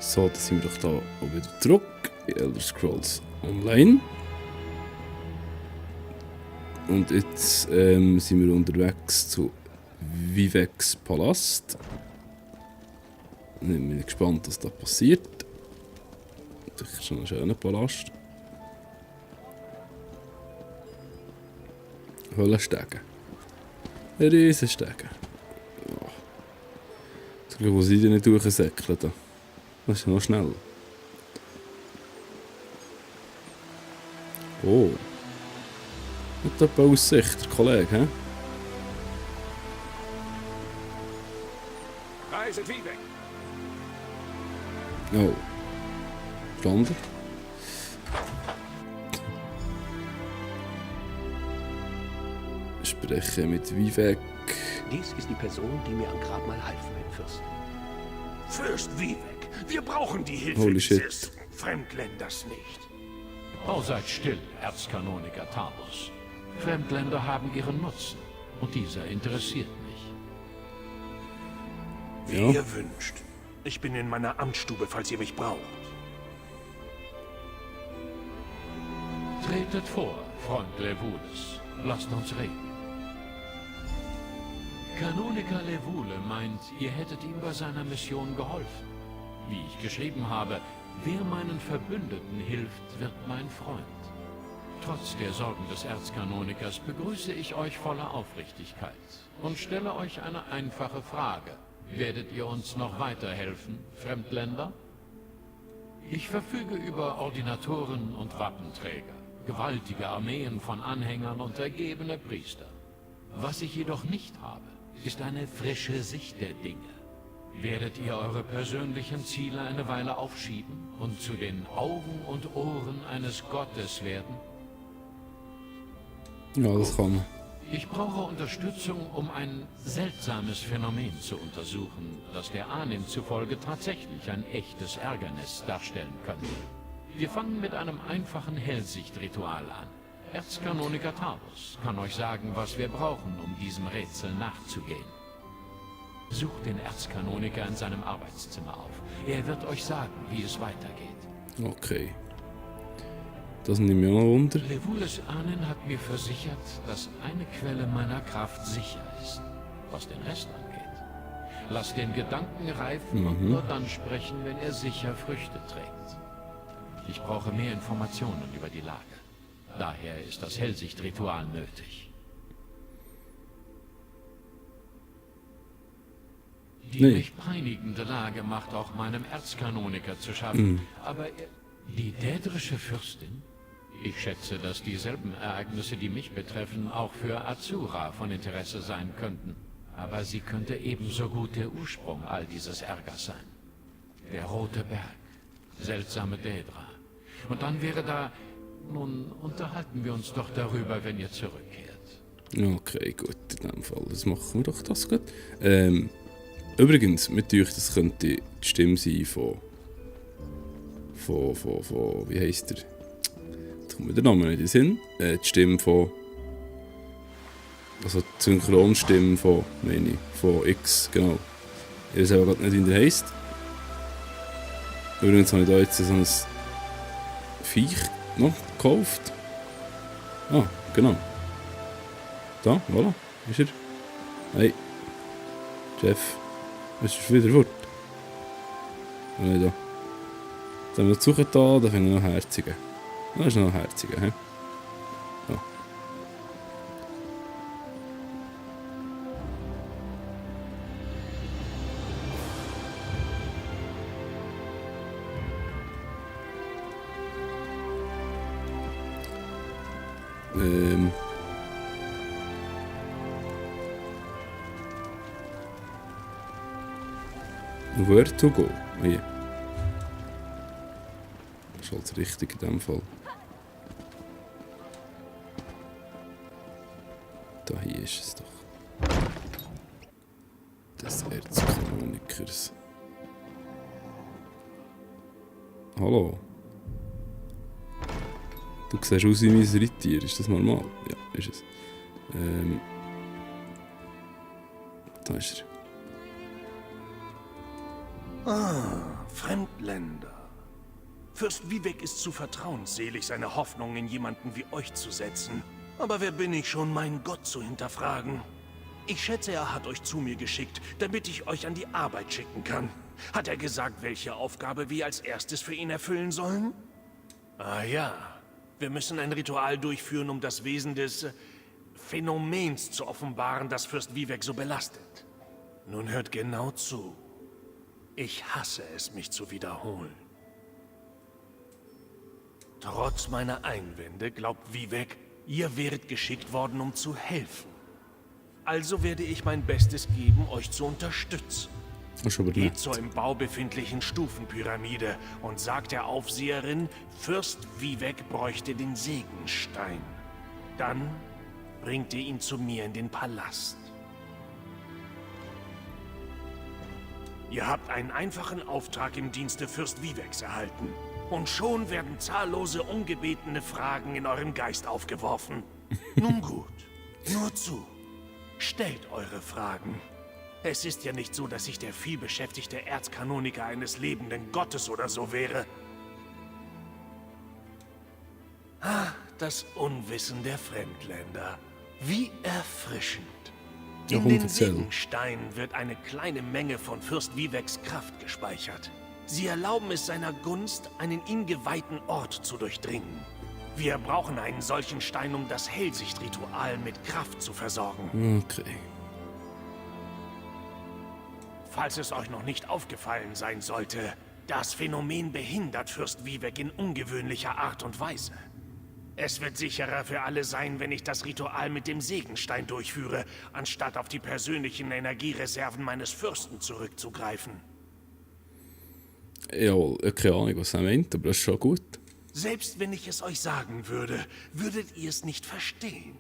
So, dann sind wir doch da auch wieder zurück in Elder Scrolls Online. Und jetzt sind wir unterwegs zu Viveks Palast. Ich bin gespannt, was da passiert. Das ist schon ein schöner Palast. Höhlenstege. Ein Riesenstege. Ja. Zum Glück muss ich die nicht durchsäckeln. Da. Das ist ja noch schnell. Oh. Hat etwa Aussicht, der Kollege, hä? Reise Vivek. Oh. Verstanden? Spreche mit Vivek. Dies ist die Person, die mir am Grabmal half, mein Fürst. Fürst Vivek, wir brauchen die Hilfe Holy shit. dieses Fremdländers nicht. Oh, seid still, Erzkanoniker Talos. Fremdländer haben ihren Nutzen und dieser interessiert mich. Wie Ja. ihr wünscht. Ich bin in meiner Amtsstube, falls ihr mich braucht. Tretet vor, Freund Levules. Lasst uns reden. Kanoniker Levule meint, ihr hättet ihm bei seiner Mission geholfen. Wie ich geschrieben habe, wer meinen Verbündeten hilft, wird mein Freund. Trotz der Sorgen des Erzkanonikers begrüße ich euch voller Aufrichtigkeit und stelle euch eine einfache Frage. Werdet ihr uns noch weiterhelfen, Fremdländer? Ich verfüge über Ordinatoren und Wappenträger, gewaltige Armeen von Anhängern und ergebene Priester. Was ich jedoch nicht habe, ist eine frische Sicht der Dinge. Werdet ihr eure persönlichen Ziele eine Weile aufschieben und zu den Augen und Ohren eines Gottes werden? Ja, das kann man. Ich brauche Unterstützung, um ein seltsames Phänomen zu untersuchen, das der Ahnen zufolge tatsächlich ein echtes Ärgernis darstellen könnte. Wir fangen mit einem einfachen Hellsichtritual an. Erzkanoniker Talos kann euch sagen, was wir brauchen, um diesem Rätsel nachzugehen. Sucht den Erzkanoniker in seinem Arbeitszimmer auf. Er wird euch sagen, wie es weitergeht. Okay. Das nimmt mich auch noch Wunder. Levules Ahnen hat mir versichert, dass eine Quelle meiner Kraft sicher ist, was den Rest angeht. Lasst den Gedanken reifen und nur dann sprechen, wenn er sicher Früchte trägt. Ich brauche mehr Informationen über die Lage. Daher ist das Hellsichtritual nötig. Die mich peinigende Lage macht auch meinem Erzkanoniker zu schaffen. Aber die dädrische Fürstin? Ich schätze, dass dieselben Ereignisse, die mich betreffen, auch für Azura von Interesse sein könnten. Aber sie könnte ebenso gut der Ursprung all dieses Ärgers sein. Der Rote Berg, seltsame Daedra. Und dann wäre da... Nun, unterhalten wir uns doch darüber, wenn ihr zurückkehrt. Okay, gut, in dem Fall. Das machen wir doch das gut. Übrigens, mit euch, das könnte die Stimme sein von wie heisst der? Jetzt kommt mir der Name nicht in den Sinn. Die Stimme von... Also die Synchronstimme von, meine ich, von X, genau. Ich weiß aber gerade nicht, wie der heisst. Übrigens habe ich da jetzt so ein Viech noch gekauft. Ah, genau. Da, voilà, ist er. Hey, Jeff, ist er wieder fort? Nein, da. Jetzt haben wir noch Suche da, da finden wir noch Herzige. Da ist noch ein Herzige, hä? Ja. Where to go? Oh, hier. Das ist halt richtig in dem Fall. Da hier ist es doch. Des Erzkanonikers. Hallo. Du siehst aus wie mein Reittier, ist das normal? Ja, ist es. Da ist er. Ah, Fremdländer. Fürst Vivek ist zu vertrauensselig, seine Hoffnung in jemanden wie euch zu setzen. Aber wer bin ich schon, meinen Gott zu hinterfragen? Ich schätze, er hat euch zu mir geschickt, damit ich euch an die Arbeit schicken kann. Hat er gesagt, welche Aufgabe wir als erstes für ihn erfüllen sollen? Ah ja, wir müssen ein Ritual durchführen, um das Wesen des Phänomens zu offenbaren, das Fürst Vivek so belastet. Nun hört genau zu. Ich hasse es, mich zu wiederholen. Trotz meiner Einwände glaubt Vivek, ihr wäret geschickt worden, um zu helfen. Also werde ich mein Bestes geben, euch zu unterstützen. Das ist aber Geht nett. zur im Bau befindlichen Stufenpyramide und sagt der Aufseherin, Fürst Vivek bräuchte den Segenstein. Dann bringt ihr ihn zu mir in den Palast. Ihr habt einen einfachen Auftrag im Dienste Fürst Viveks erhalten. Und schon werden zahllose ungebetene Fragen in eurem Geist aufgeworfen. Nun gut, nur zu. Stellt eure Fragen. Es ist ja nicht so, dass ich der vielbeschäftigte Erzkanoniker eines lebenden Gottes oder so wäre. Ah, das Unwissen der Fremdländer. Wie erfrischend. Ja, In den erzähl. Segensteinen wird eine kleine Menge von Fürst Viveks Kraft gespeichert. Sie erlauben es seiner Gunst, einen ihm geweihten Ort zu durchdringen. Wir brauchen einen solchen Stein, um das Hellsichtritual mit Kraft zu versorgen. Okay. Falls es euch noch nicht aufgefallen sein sollte, das Phänomen behindert Fürst Vivek in ungewöhnlicher Art und Weise. Es wird sicherer für alle sein, wenn ich das Ritual mit dem Segenstein durchführe, anstatt auf die persönlichen Energiereserven meines Fürsten zurückzugreifen. Jawohl, keine Ahnung, was er meint, aber das ist schon gut. Selbst wenn ich es euch sagen würde, würdet ihr es nicht verstehen.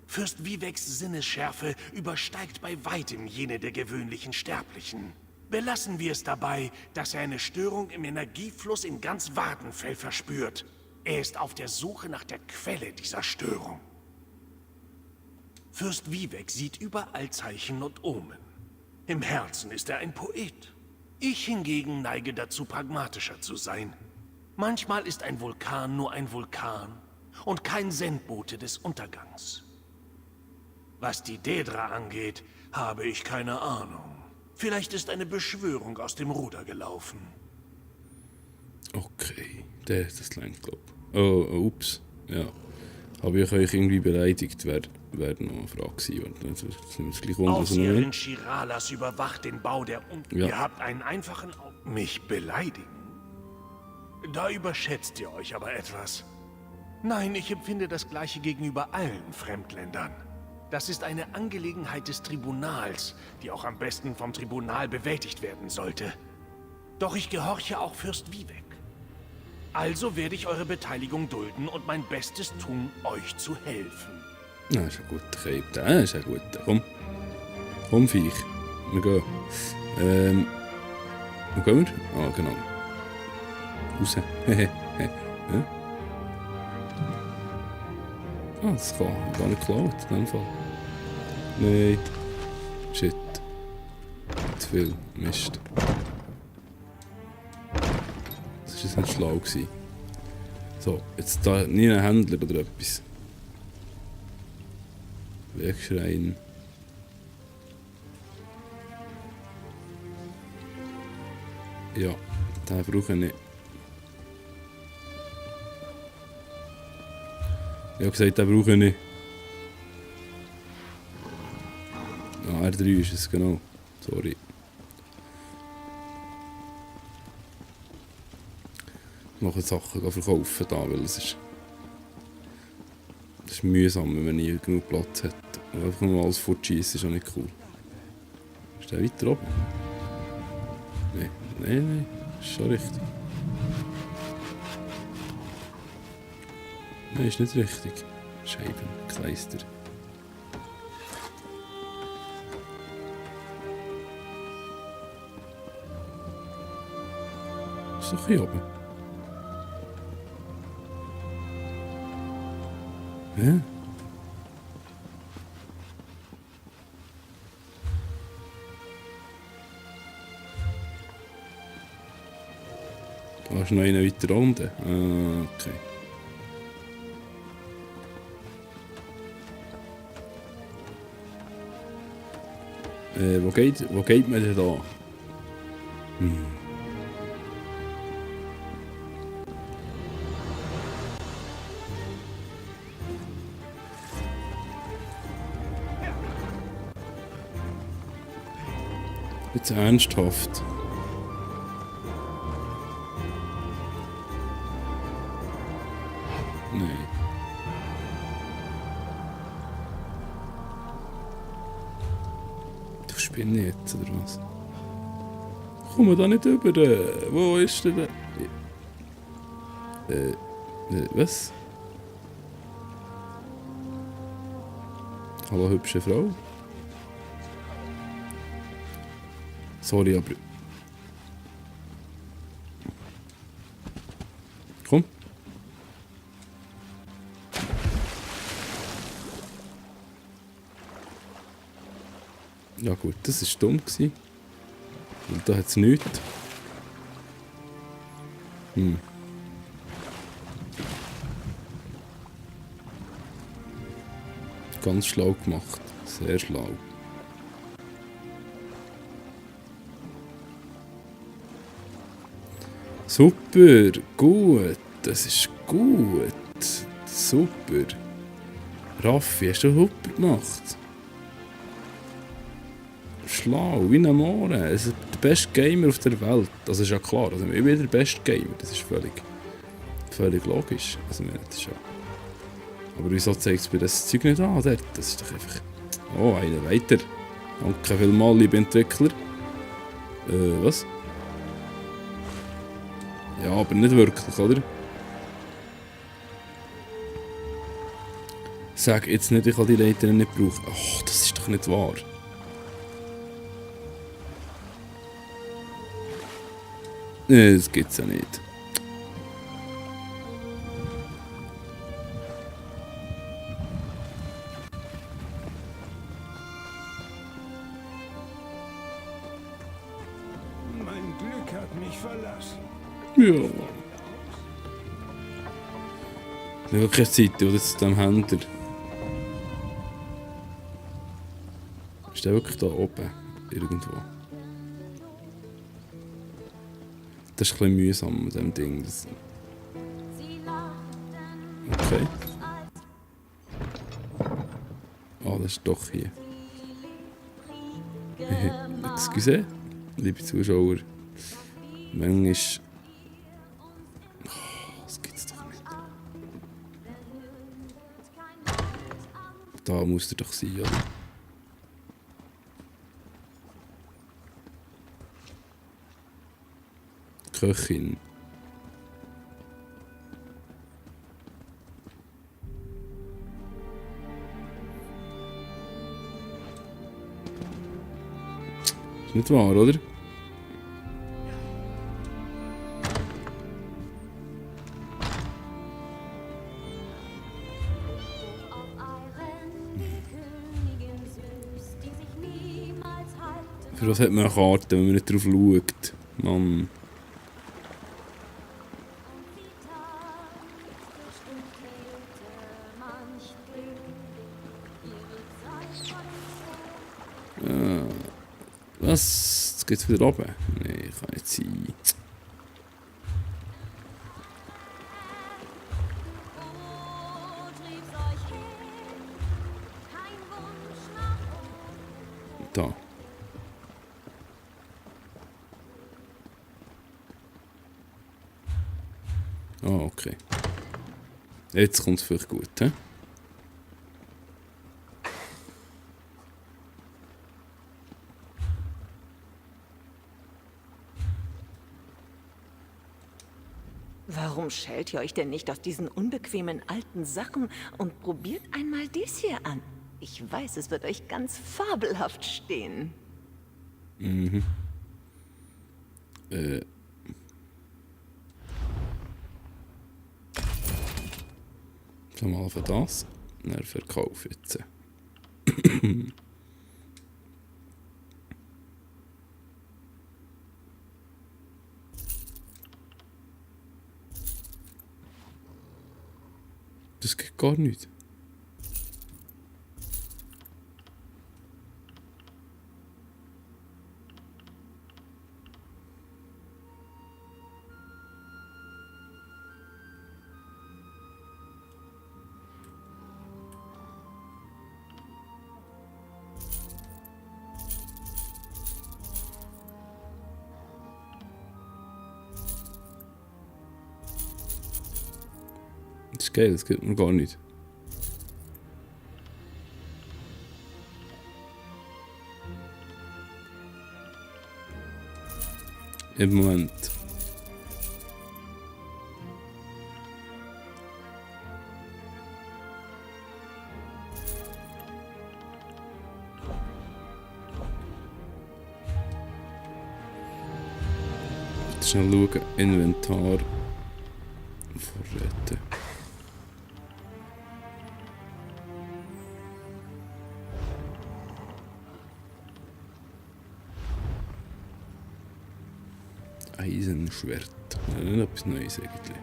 Fürst Viveks Sinnesschärfe übersteigt bei weitem jene der gewöhnlichen Sterblichen. Belassen wir es dabei, dass er eine Störung im Energiefluss in ganz Wardenfell verspürt. Er ist auf der Suche nach der Quelle dieser Störung. Fürst Vivek sieht überall Zeichen und Omen. Im Herzen ist er ein Poet. Ich hingegen neige dazu, pragmatischer zu sein. Manchmal ist ein Vulkan nur ein Vulkan und kein Sendbote des Untergangs. Was die Daedra angeht, habe ich keine Ahnung. Vielleicht ist eine Beschwörung aus dem Ruder gelaufen. Okay, das längt, glaube ich. Oh, ups. Ja. Habe ich euch irgendwie beleidigt? Wäre noch eine Frage gewesen. Das nimmt es gleich wunder, was er noch Aufseherin meint. Shiralas überwacht den Bau der Ja. Ihr habt einen einfachen... Mich beleidigen? Da überschätzt ihr euch aber etwas. Nein, ich empfinde das Gleiche gegenüber allen Fremdländern. Das ist eine Angelegenheit des Tribunals, die auch am besten vom Tribunal bewältigt werden sollte. Doch ich gehorche auch Fürst Vivek. Also werde ich eure Beteiligung dulden und mein Bestes tun, euch zu helfen. Ja, ist ein guter Cape. Der ist ein guter. Komm, Viech. Wir gehen. Wo gehen wir? Ah, genau. Raus. Ja. Ah, das kann gar nicht geklaut, in dem Fall. Nein. Shit. Zu viel. Mist. Das war jetzt nicht schlau gewesen. So, jetzt da nie ein Händler oder etwas. Wegschreien. Ja, den brauche ich nicht. Ich habe gesagt, den brauche ich nicht. Ah, R3 ist es, genau. Sorry. Ich mache Sachen verkaufen da, weil es ist... Das ist mühsam, wenn man nie genug Platz hat. Und einfach nur alles fortschießen ist auch nicht cool. Ist der weiter oben? Nein, ist schon richtig. Nein, ist nicht richtig. Scheiben, Kleister. Ist doch hier oben. Hä? Da ist noch einer weiter unten. Ah, okay. Wo geht man denn da? Jetzt ernsthaft. Nein. Du spinnst jetzt, oder was? Komm wir da nicht über. Wo ist der? Was? Hallo, hübsche Frau. Sorry, aber... Komm. Ja gut, das war dumm. Und da hat es nichts. Ganz schlau gemacht. Sehr schlau. Super, gut. Das ist gut. Super. Raffi, hast du super gemacht. Schlau, wie ein Mohren. Also der beste Gamer auf der Welt. Das ist ja klar. Also ich bin der beste Gamer. Das ist völlig logisch. Also das ist ja... Aber wieso zeigt es mir das Zeug nicht an? Dort? Das ist doch einfach... Oh, einer weiter. Danke vielmals, liebe Entwickler. Was? Ja, aber nicht wirklich, oder? Sag jetzt nicht, ich habe die Leiter nicht gebraucht. Oh, das ist doch nicht wahr. Nee, das gibt's ja nicht. Mein Glück hat mich verlassen. Ja. Ich habe keine Zeit, oder zu dem Händler. Ist der wirklich da oben? Irgendwo? Das ist ein bisschen mühsam mit dem Ding. Okay. Ah, das ist doch hier. Excuse, liebe Zuschauer. Manchmal... Oh, das gibt's doch nicht. Da muss er doch sein, oder? Köchin. Ist nicht wahr, oder? Für was hat man eine Karte, wenn man nicht drauf schaut? Mann. Was? Jetzt geht's wieder runter? Nee, kann nicht sein. Da. Ah, okay. Jetzt kommt es vielleicht gut, hä? Warum schält ihr euch denn nicht aus diesen unbequemen alten Sachen und probiert einmal dies hier an? Ich weiß, es wird euch ganz fabelhaft stehen. Schon mal für das. Dann Verkauf jetzt. Das geht gar nicht. Das ist geil, das geht mir gar nicht. Im Moment. Schnell schauen, Inventar. Vorräte. Eisenschwert. Nicht etwas Neues eigentlich.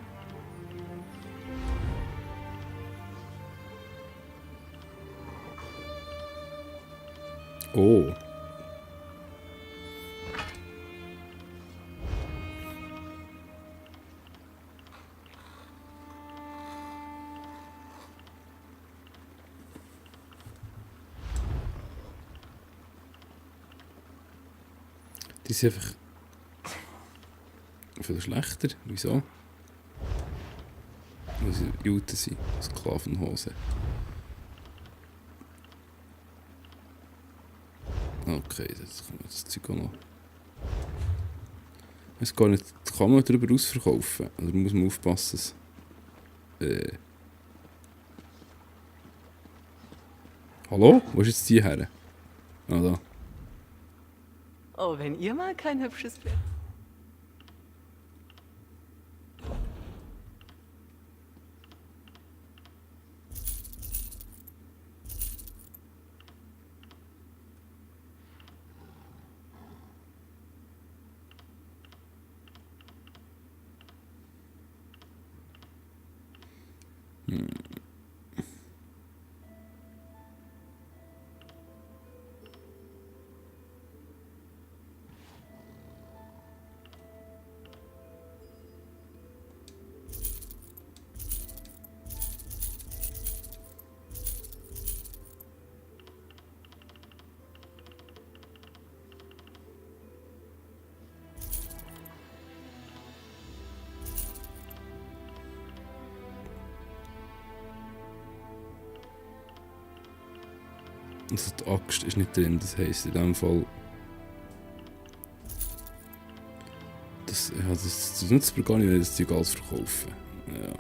Oh. Die sind einfach viel schlechter. Wieso? Weil sie Juden sind. Sklavenhose. Okay, das kann man das Zeug auch noch. Ich weiß gar nicht, kann man darüber ausverkaufen? Oder muss man aufpassen, dass... Hallo? Wo ist jetzt die her? Ah, da. Oh, wenn ihr mal kein hübsches Pferd. Also die Axt ist nicht drin, das heisst in dem Fall... Das nützt mir gar nicht, wenn ich das Zeug alles verkaufe. Ja.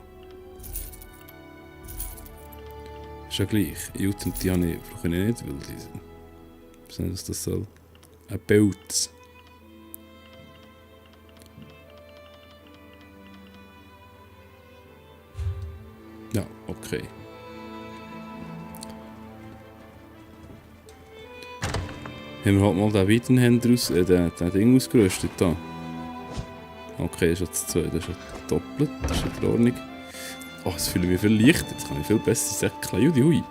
Ist ja gleich. Jut und die brauche ich nicht, weil die... Ich weiß nicht, was das soll. Ein Pilz. Ja, okay. Haben wir halt mal den Weidenhändler den Ding ausgerüstet da. Okay, das ist jetzt 2, das ist ja doppelt, das ist in Ordnung. Oh, das fühle ich mich viel leichter, jetzt kann ich viel besser säckeln. Judi hui.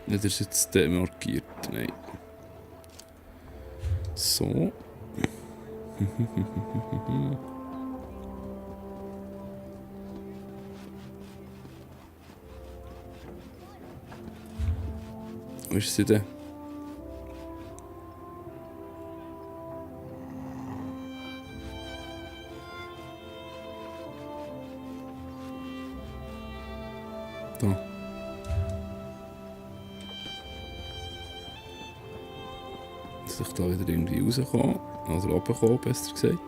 Ja, das ist jetzt demarkiert, nein. So. Wo ist sie denn? Da. Dass ich da wieder irgendwie rauskomme. Oder runterkommen, besser gesagt.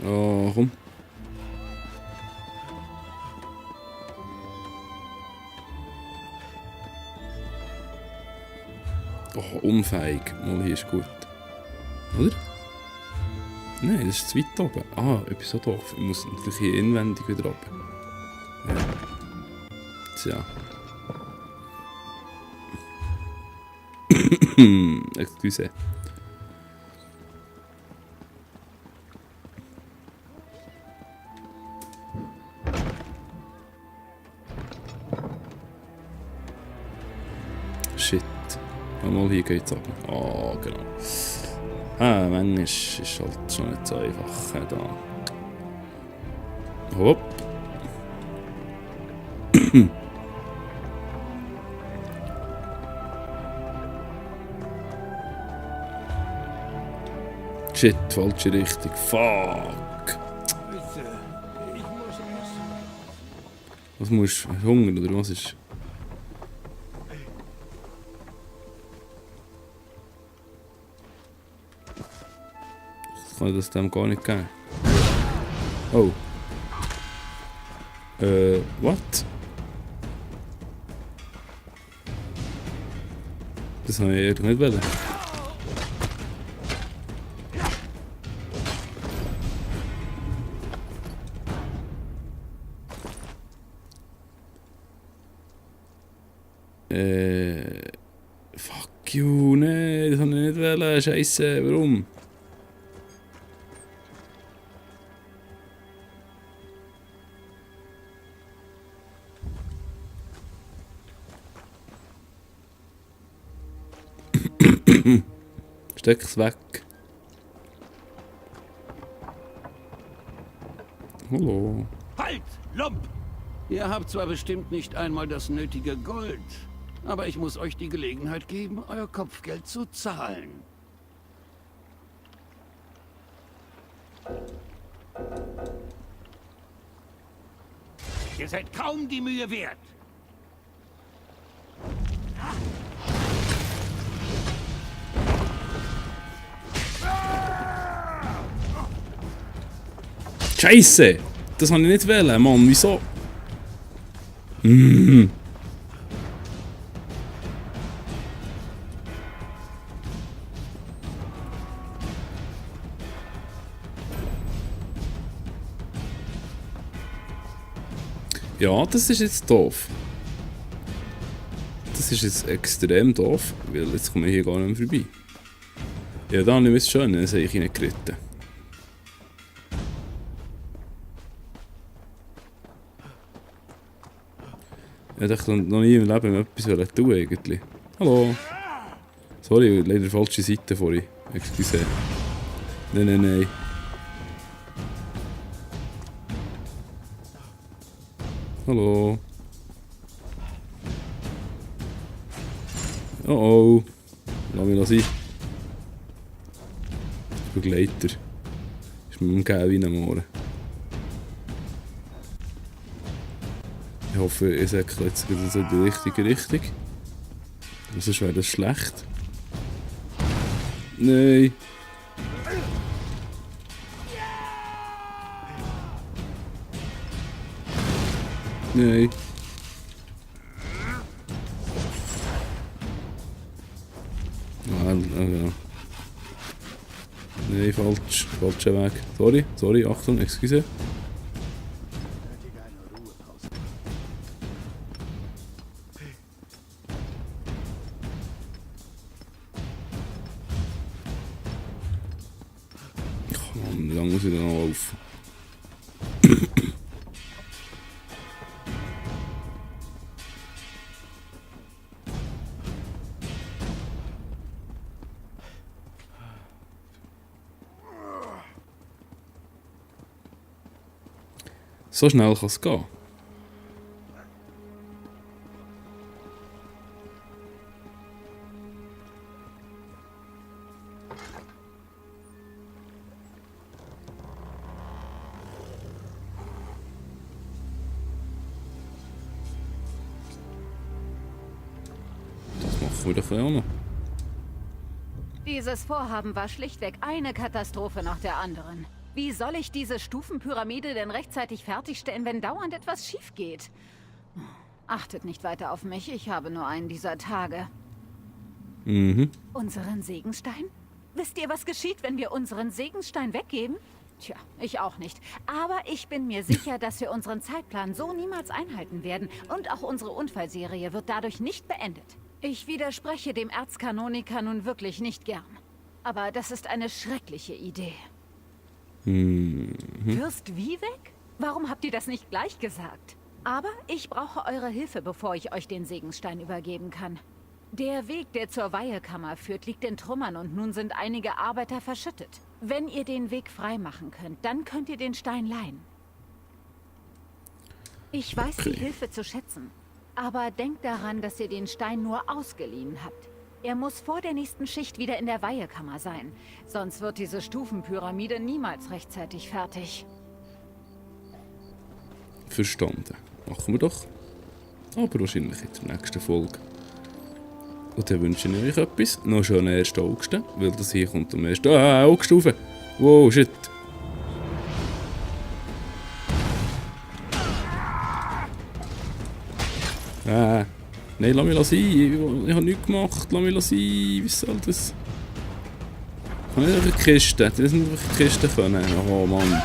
Oh, komm. Oh, unfähig. Mal hier ist gut. Oder? Nein, das ist zu weit oben. Ah, etwas so doof. Ich muss natürlich hier inwendig wieder runter. Ja. das ja. Excuse. Shit. Mal hier geht's ab. Oh, genau. Manchmal ist es halt schon nicht so einfach da. Hopp. Shit, falsche Richtung. Fuck. Bitte, ich muss essen. Was musst du? Hunger oder was ist? Das kann ich das dem gar nicht geben. Oh. What? Das habe ich eigentlich nicht wollen. Fuck you, nee, das habe ich nicht wollen. Scheisse, warum? Steck's weg. Hallo. Halt, Lump! Ihr habt zwar bestimmt nicht einmal das nötige Gold, aber ich muss euch die Gelegenheit geben, euer Kopfgeld zu zahlen. Ihr seid kaum die Mühe wert. Scheisse! Das habe ich nicht wollen, Mann. Wieso? Ja, das ist jetzt doof. Das ist jetzt extrem doof, weil jetzt komme ich hier gar nicht mehr vorbei. Ja, da habe ich es schön, dann habe ich nicht geritten. Ich dachte noch nie im Leben etwas tun eigentlich. Hallo. Sorry, leider falsche Seite vorhin. Excuse. Nein. Hallo. Oh. Lass mich sein. Begleiter. Ist mit dem Gäbe am Ohren. Ich hoffe, ihr sagt jetzt in die richtige Richtung. Sonst wäre das schlecht. Nein. Nein. Ja. Nein, falsch. Falscher Weg. Sorry, Achtung, excuse. Wie lange muss ich denn noch laufen? So schnell kann es gehen. Das machen wir doch auch noch. Dieses Vorhaben war schlichtweg eine Katastrophe nach der anderen. Wie soll ich diese Stufenpyramide denn rechtzeitig fertigstellen, wenn dauernd etwas schief geht? Achtet nicht weiter auf mich, ich habe nur einen dieser Tage. Mhm. Unseren Segenstein? Wisst ihr, was geschieht, wenn wir unseren Segenstein weggeben? Tja, ich auch nicht. Aber ich bin mir sicher, dass wir unseren Zeitplan so niemals einhalten werden. Und auch unsere Unfallserie wird dadurch nicht beendet. Ich widerspreche dem Erzkanoniker nun wirklich nicht gern. Aber das ist eine schreckliche Idee. Fürst Vivek? Warum habt ihr das nicht gleich gesagt? Aber ich brauche eure Hilfe, bevor ich euch den Segensstein übergeben kann. Der Weg, der zur Weihekammer führt, liegt in Trümmern und nun sind einige Arbeiter verschüttet. Wenn ihr den Weg freimachen könnt, dann könnt ihr den Stein leihen. Ich weiß die Hilfe zu schätzen, aber denkt daran, dass ihr den Stein nur ausgeliehen habt. Er muss vor der nächsten Schicht wieder in der Weihekammer sein, sonst wird diese Stufenpyramide niemals rechtzeitig fertig. Verstanden. Machen wir doch. Aber wahrscheinlich in der nächsten Folge. Und dann wünsche ich euch etwas. Noch schön am 1. August, weil das hier kommt am 1. August rauf. Wow, shit. Nein, lass mich sein. Ich habe nichts gemacht. Lass mich sein. Wie soll das? Ich kann nicht einfach die Kiste. Das muss einfach die Kiste können. Oh Mann.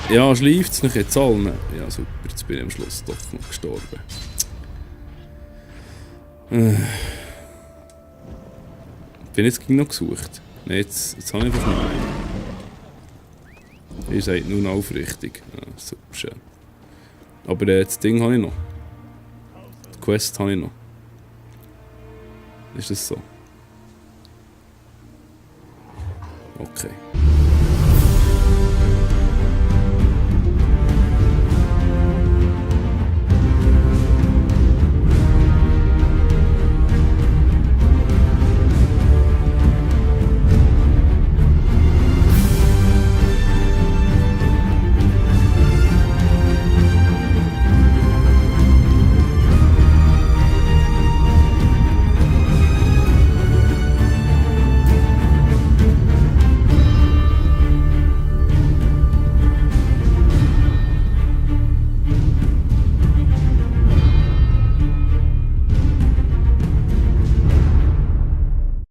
Ja, schleift es nicht jetzt allen. Ja, super. Jetzt bin ich am Schluss doch noch gestorben. Bin jetzt noch gesucht? Nein, jetzt habe ich einfach nicht mehr. Ihr seid nun aufrichtig. Ja, super schön. Aber das Ding habe ich noch. Die Quest habe ich noch. Ist das so? Okay.